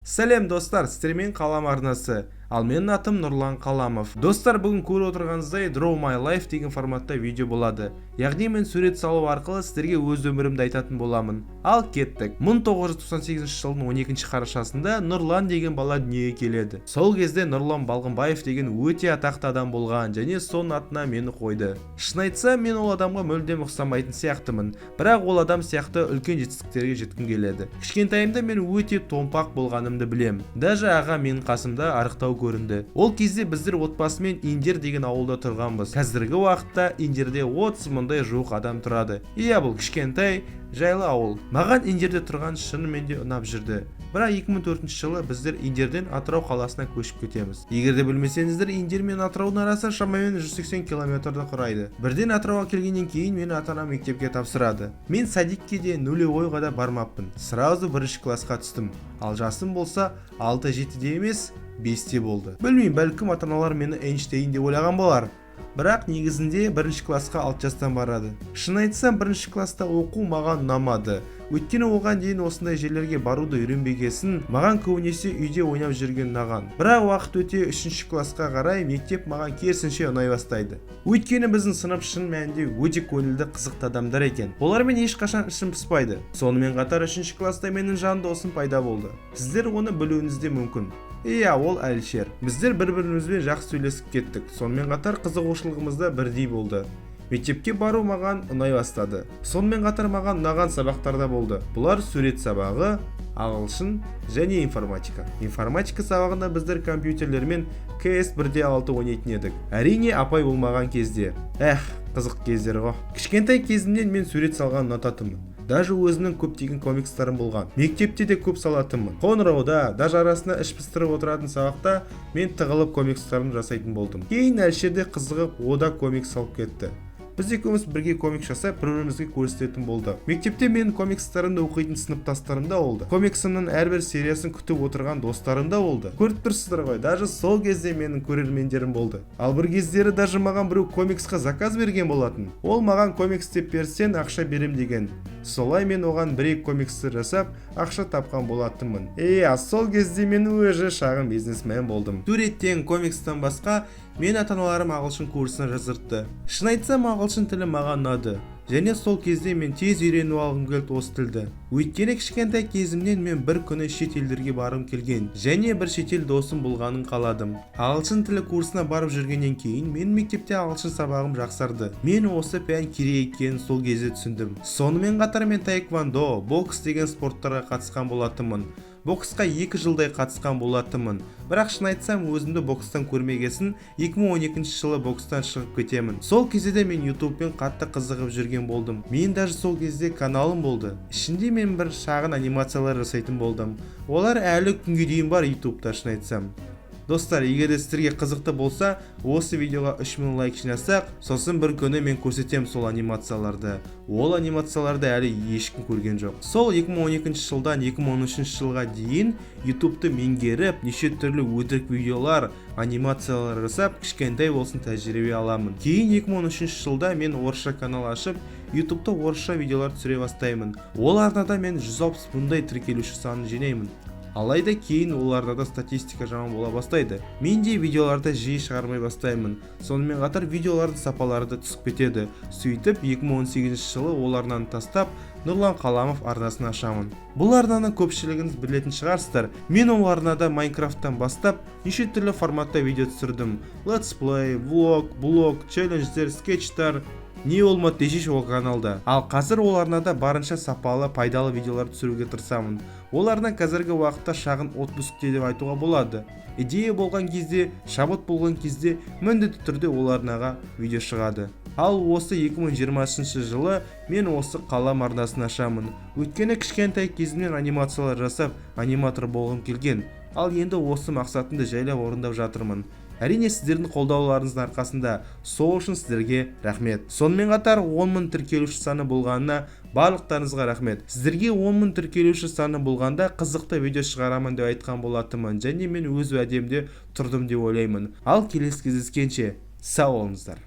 Сәлем, достар! Сіздермен Қалам арнасы, ал менің атым Нұрлан Қаламов. Достар, бүгін көріп отырғаныңыздай, Draw My Life деген форматта видео болады, яғни мен сурет салу арқылы сіздерге өз өмірімді айтатын боламын. Ал кеттік. 1998 жылдың 12 қарашасында Нұрлан деген бала дүниеге келеді. Сол кезде Нұрлан Балғынбаев деген өте атақты адам болған және соның атына мені қойды. Шын айтсам, мен ол адамға мүлдем ұқсамайтын сияқтымын, бірақ ол адам сияқты үлкен жетістіктерге жеткім келеді. Кішкентайымда мен өте томпақ болғанымды білем, даже аға менің қасымда арықтау көрінді. Ол кезде біздер отбасымен Индер деген ауылда тұрғанбыз. Қазіргі уақытта Индерде 30 мыңдай жуық адам тұрады. Иә, бұл кішкентай, жайлы ауыл. Маған Индерде тұрған шынымен де ұнап жүрді. Бірақ 2004 жылы біздер Индерден Атырау қаласына көшіп кетеміз. Егер де білмесеңіздер, Индер мен Атыраудың арасы шамамен 180 километрді құрайды. Бірден Атырауға келгеннен кейін мені ата анам мектепке тапсырады. Мен садикке де, нулевойға да бармаппын, сразу бірінші классқа түстім. Ал жасым болса 6-7-де емес, 5-те болды. Білмеймін, бәлкім, ата аналар мені Эйнштейн деп ойлаған болар, бірақ негізінде бірінші классқа 6 жастан барады. Шын айтсам, бірінші класста оқу маған ұнамады, өйткені оған дейін осындай жерлерге баруды үйренбегесін, маған көбінесе үйде ойнап жүрген ұнаған. Бірақ уақыт өте үшінші классқа қарай мектеп маған керісінше ұнай бастайды, өйткені біздің сынып шын мәнінде өте көңілді, қызықты адамдар екен, олармен ешқашан ішім пыспайды. Сонымен қатар үшінші класста менің жан досым пайда болды. Сіздер оны білуіңіз де мүмкін. Иә, ол Әлішер. Біздер бір бірімізбен жақсы сөйлесіп кеттік, сонымен қатар қызығушылығымыз да бірдей болды. Мектепке бару маған ұнай бастады. Сонымен қатар маған ұнаған сабақтар да болды. Бұлар: сурет сабағы, ағылшын және информатика. Информатика сабағында біздер компьютерлермен КС 1.6 ойнайтын едік, әрине, апай болмаған кезде. Эх, қызық кездер ғой. Кішкентай кезімнен мен сурет салған ұнататынмын, даже өзімнің көптеген комикстарым болған. Мектепте де көп салатынмын. Қоңырауда, даже арасында іш пыстырып отыратын сабақта мен тығылып комикстарын жасайтын болдым. Кейін Әлішер де қызығып, о да комикс салып кетті. Біз екеуміз бірге комикс жасап, бір бірімізге көрсететін болдық. Мектепте менің комикстарымды оқитын сыныптастарым да болды, комиксімнің әрбір сериясын күтіп отырған достарым да болды. Көріп тұрсыздар ғой, даже сол кезде менің көрермендерім болды. Ал бір кездері даже маған біреу комиксқа заказ берген болатын. Ол маған комикс істеп берсең, ақша берем деген. Солай мен оған бір екі комикстер жасап, ақша тапқан болатынмын. Иә, сол кезде мен уже шағын бизнесмен болдым. Суреттен, комикстен басқа мен ата аналарым ағылшын курсына жаздыртты. Шын айтсам, ағылшын тілі маған ұнады және сол кезде мен тез үйреніп алғым келді осы тілді, өйткені кішкентай кезімнен мен бір күні шет елдерге барғым келген және бір шетел досым болғанын қаладым. Ағылшын тілі курсына барып жүргеннен кейін мен мектепте ағылшын сабағым жақсарды. Мен осы пән керек екенін сол кезде түсіндім. Сонымен қатар мен таэквондо, бокс деген спорттарға қатысқан болатынмын. Боксқа 2 жылдай қатысқан болатынмын, бірақ шын айтсам, өзімді бокстан көрмегесін, 2012 жылы бокстан шығып кетемін. Сол кезде де мен ютубпен қатты қызығып жүрген болдым. Мен даже сол кезде каналым болды, ішінде мен бір шағын анимациялар жасайтын болдым. Олар әлі күнге дейін бар ютубта. Шын айтсам, достар, егер де сіздерге қызықты болса, осы видеоға 3000 лайк жинасақ, сосын бір күні мен көрсетемін сол анимацияларды. Ол анимацияларды әлі ешкім көрген жоқ. Сол 2012 жылдан 2013 жылға дейін ютубты меңгеріп, неше түрлі өтірік видеолар, анимациялар жасап, кішкентай болсын тәжірибе аламын. Кейін 2013 жылда мен орысша канал ашып, ютубта орысша видеолар түсіре бастаймын. Ол арнада мен 160 мыңдай тіркелуші санын жинаймын. Алайда кейін ол арнада статистика жаман бола бастайды, мен де видеоларды жиі шығармай бастаймын. Сонымен қатар видеолардың сапалары да түсіп кетеді. Сөйтіп 2018 жылы ол арнаны тастап, Нұрлан Қаламов арнасын ашамын. Бұл арнаны көпшілігіңіз білетін шығарсыздар. Мен ол арнада Майнкрафттан бастап неше түрлі форматта видео түсірдім: летсплей, влог, блог, челлендждер, скетчтар, не болмады десейші ол каналда. Ал қазір ол арнада барынша сапалы, пайдалы видеолар түсіруге тырысамын. Ол арна қазіргі уақытта шағын отпускте деп айтуға болады. Идея болған кезде, шабыт болған кезде міндетті түрде ол арнаға видео шығады. Ал осы 2020 жылы мен осы Қалам арнасын ашамын, өйткені кішкентай кезімнен анимациялар жасап, аниматор болғым келген. Ал енді осы мақсатымды жайлап орындап жатырмын, әрине, сіздердің қолдауларыңыздың арқасында. Сол үшін сіздерге рахмет. Сонымен қатар 10 мың тіркелуші саны болғанына барлықтарыңызға рахмет. Сіздерге 10 мың тіркелуші саны болғанда қызықты видео шығарамын деп айтқан болатынмын және мен өз уәдемде тұрдым деп ойлаймын. Ал келесі кездескенше, сау болыңыздар!